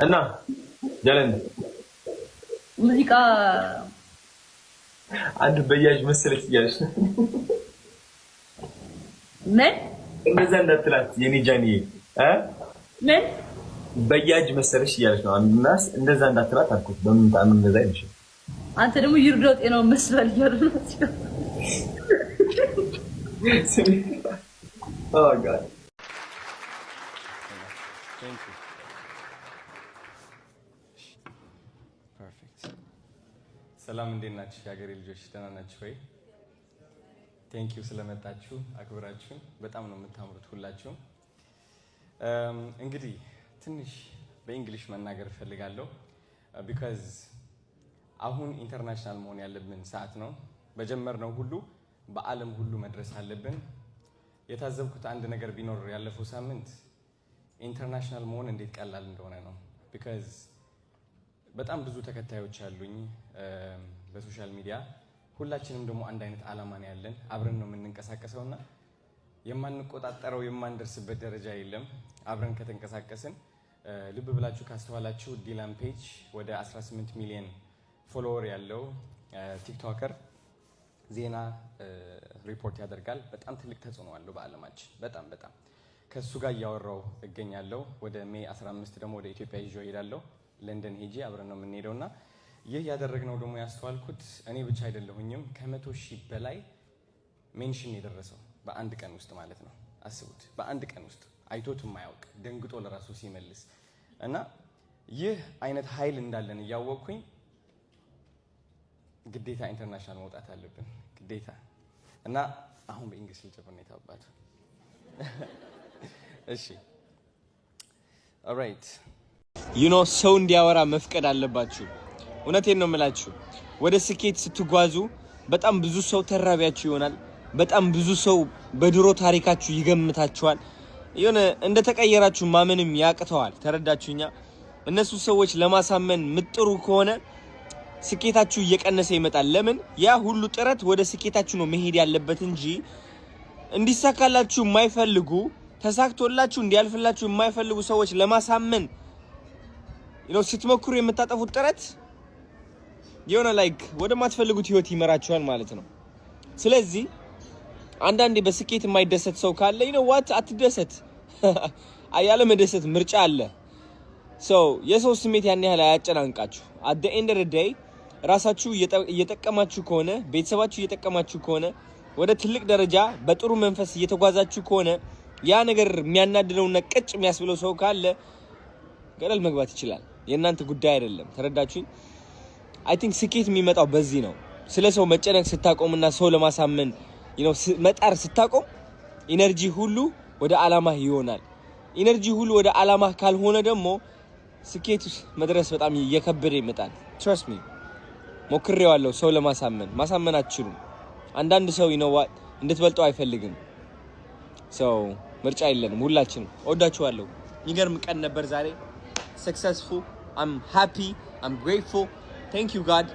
እና ጀለን ሙዚቃ አንድ በያጅ መሰለች እያለች ነው። ምን? እንደዛ እንዳትላት የኔ ጃንዬ እ ምን? በያጅ መሰለች እያለች ነው። እናስ እንደዛ እንዳትላት አልኩት። በምን ተአምር እንደዛ አይልሽም። አንተ ደግሞ ይርዳው ጤናውን መስሏል እያሉ ነው። Oh God. Thank you. Perfect. ሰላም፣ እንዴት ናችሁ የሀገሬ ልጆች? ደህና ናችሁ ወይ? Thank you ስለመጣችሁ አክብራችሁን። በጣም ነው የምታምሩት ሁላችሁም። እንግዲህ ትንሽ በ English መናገር እፈልጋለሁ because አሁን international መሆን ያለብን ሰዓት ነው። በጀመርነው ሁሉ በዓለም ሁሉ መድረስ አለብን። የታዘብኩት አንድ ነገር ቢኖር ያለፈው ሳምንት international መሆን እንዴት ቀላል እንደሆነ ነው። Because በጣም ብዙ ተከታዮች አሉኝ በ social media። ሁላችንም ደግሞ አንድ አይነት ዓላማ ነው ያለን፣ አብረን ነው የምንንቀሳቀሰው እና የማንቆጣጠረው የማንደርስበት ደረጃ የለም። አብረን ከተንቀሳቀስን፣ ልብ ብላችሁ ካስተዋላችሁ ዲላን ፔጅ ወደ 18 ሚሊዮን follower ያለው TikToker ዜና ሪፖርት ያደርጋል። በጣም ትልቅ ተጽዕኖ አለው በዓለማችን። በጣም በጣም ከእሱ ጋር እያወራው እገኛለሁ። ወደ May 15 ደግሞ ወደ ኢትዮጵያ ይዤው እሄዳለሁ። ለንደን ሄጄ አብረን ነው የምንሄደው እና ይህ ያደረግነው ደግሞ ያስተዋልኩት እኔ ብቻ አይደለሁኝም፣ ከ100,000 በላይ mention የደረሰው በአንድ ቀን ውስጥ ማለት ነው። አስቡት፣ በአንድ ቀን ውስጥ አይቶት የማያውቅ ደንግጦ ለራሱ ሲመልስ እና ይህ አይነት ኃይል እንዳለን እያወቅኩኝ ግዴታ international መውጣት አለብን፣ ግዴታ። እና አሁን በ English ልጀምር ነው የታባቱ። እሺ፣ alright. ሰው እንዲያወራ መፍቀድ አለባችሁ። እውነቴን ነው የምላችሁ። ወደ ስኬት ስትጓዙ በጣም ብዙ ሰው ተራቢያችሁ ይሆናል። በጣም ብዙ ሰው በድሮ ታሪካችሁ ይገምታችኋል። የሆነ እንደተቀየራችሁ ማመንም ያቅተዋል። ተረዳችሁኛ? እነሱ ሰዎች ለማሳመን ምጥሩ ከሆነ ስኬታችሁ እየቀነሰ ይመጣል። ለምን? ያ ሁሉ ጥረት ወደ ስኬታችሁ ነው መሄድ ያለበት እንጂ እንዲሳካላችሁ የማይፈልጉ፣ ተሳክቶላችሁ እንዲያልፍላችሁ የማይፈልጉ ሰዎች ለማሳመን ስትሞክሩ የምታጠፉት ጥረት የሆነ like ወደማትፈልጉት ህይወት ይመራችኋል ማለት ነው። ስለዚህ አንዳንዴ በስኬት የማይደሰት ሰው ካለ you know what፣ አትደሰት። ያለ መደሰት ምርጫ አለ። So የሰው ስሜት ያን ያህል አያጨናንቃችሁ። At the end of the day ራሳችሁ እየጠቀማችሁ ከሆነ፣ ቤተሰባችሁ እየጠቀማችሁ ከሆነ፣ ወደ ትልቅ ደረጃ በጥሩ መንፈስ እየተጓዛችሁ ከሆነ ያ ነገር የሚያናድደውና ቅጭ የሚያስብለው ሰው ካለ ገደል መግባት ይችላል። የእናንተ ጉዳይ አይደለም። ተረዳችሁኝ? I think ስኬት የሚመጣው በዚህ ነው። ስለ ሰው መጨነቅ ስታቆምና ሰው ለማሳመን መጣር ስታቆም energy ሁሉ ወደ አላማህ ይሆናል። Energy ሁሉ ወደ አላማህ ካልሆነ ደግሞ ስኬት መድረስ በጣም እየከበደ ይመጣል። Trust me፣ ሞክሬዋለሁ። ሰው ለማሳመን፣ ማሳመን አትችሉም። አንዳንድ ሰው you know what፣ እንድትበልጠው አይፈልግም። So ምርጫ የለንም ሁላችንም። እወዳችኋለሁ። የሚገርም ቀን ነበር ዛሬ። Successful. I'm happy, I'm grateful. Thank you God.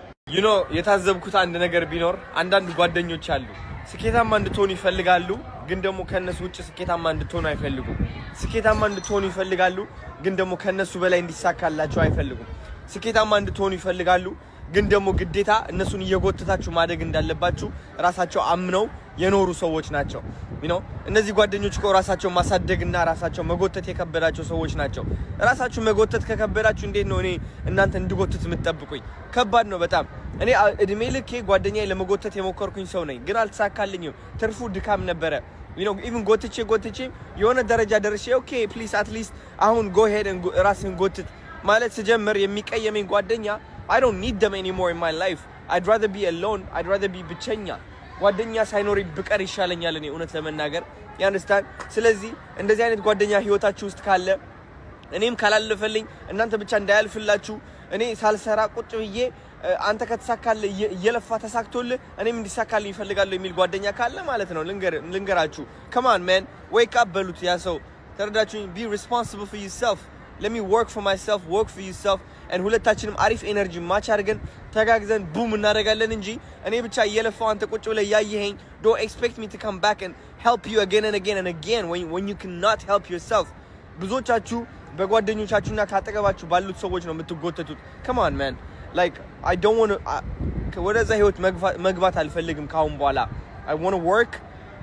የታዘብኩት አንድ ነገር ቢኖር አንዳንድ ጓደኞች አሉ፣ ስኬታማ እንድትሆኑ ይፈልጋሉ፣ ግን ደግሞ ከነሱ ውጭ ስኬታማ እንድትሆኑ አይፈልጉም። ስኬታማ እንድትሆኑ ይፈልጋሉ፣ ግን ደግሞ ከነሱ በላይ እንዲሳካላቸው አይፈልጉም። ስኬታማ እንድትሆኑ ይፈልጋሉ፣ ግን ደግሞ ግዴታ እነሱን እየጎተታችሁ ማደግ እንዳለባችሁ ራሳቸው አምነው የኖሩ ሰዎች ናቸው። እነዚህ ጓደኞች እኮ ራሳቸው ማሳደግና ራሳቸው መጎተት የከበዳቸው ሰዎች ናቸው። ራሳችሁ መጎተት ከከበዳችሁ እንዴት ነው እኔ እናንተ እንድጎትት የምትጠብቁኝ? ከባድ ነው በጣም። እኔ እድሜ ልኬ ጓደኛዬ ለመጎተት የሞከርኩኝ ሰው ነኝ፣ ግን አልተሳካልኝም። ትርፉ ድካም ነበረ። Even ጎትቼ ጎትቼ የሆነ ደረጃ ደርሼ okay, please, at least አሁን go ahead፣ ራስህን ጎትት ማለት ስጀምር የሚቀየመኝ ጓደኛ፣ I don't need them anymore in my life. I'd rather be alone. I'd rather be ብቸኛ፣ ጓደኛ ሳይኖር ብቀር ይሻለኛል እኔ እውነት ለመናገር፣ you understand? ስለዚህ እንደዚህ አይነት ጓደኛ ህይወታችሁ ውስጥ ካለ፣ እኔም ካላለፈልኝ እናንተ ብቻ እንዳያልፍላችሁ፣ እኔ ሳልሰራ ቁጭ ብዬ አንተ ከተሳካልህ እየለፋ ተሳክቶልህ እኔም እንዲሳካልኝ ይፈልጋለሁ የሚል ጓደኛ ካለ ማለት ነው፣ ልንገራችሁ፣ come on man, wake up በሉት ያ ሰው። ተረዳችሁኝ? Be responsible for yourself. Let me work for myself, work for yourself, and ሁለታችንም አሪፍ energy match አድርገን ተጋግዘን boom እናደርጋለን እንጂ እኔ ብቻ እየለፋው አንተ ቁጭ ብለህ እያየኸኝ don't expect me to come back and help you again and again and again when you cannot help yourself. ብዙዎቻችሁ በጓደኞቻችሁና ካጠገባችሁ ባሉት ሰዎች ነው የምትጎተቱት። Come on, man, like, I don't want, ወደዛ ህይወት መግባት አልፈልግም ካሁን በኋላ። I wanna work,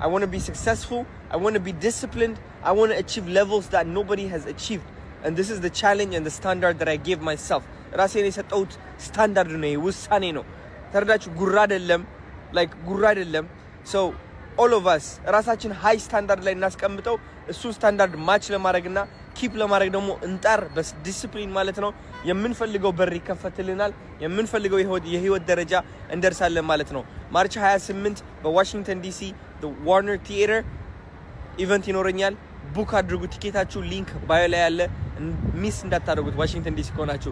I wanna be successful, I wanna be disciplined, I wanna achieve levels that nobody has achieved, and this is the challenge and the standard that I gave myself. ራሴን የሰጠሁት ስታንዳርድ ነው፣ ይሄ ውሳኔ ነው። ተረዳችሁ? ጉራ አይደለም፣ like ጉራ አይደለም። So all of us ራሳችን high standard ላይ እናስቀምጠው። እሱን standard match ለማድረግና keep ለማድረግ ደግሞ እንጣር፣ በዲስፕሊን ማለት ነው። የምንፈልገው በር ይከፈትልናል። የምንፈልገው የህይወት ደረጃ እንደርሳለን ማለት ነው። March 28 በዋሽንግተን ዲሲ Warner Theater event ይኖረኛል። Book አድርጉ። ቲኬታችሁ link bio ላይ ያለ፣ miss እንዳታደርጉት። ዋሽንግተን ዲሲ ከሆናችሁ።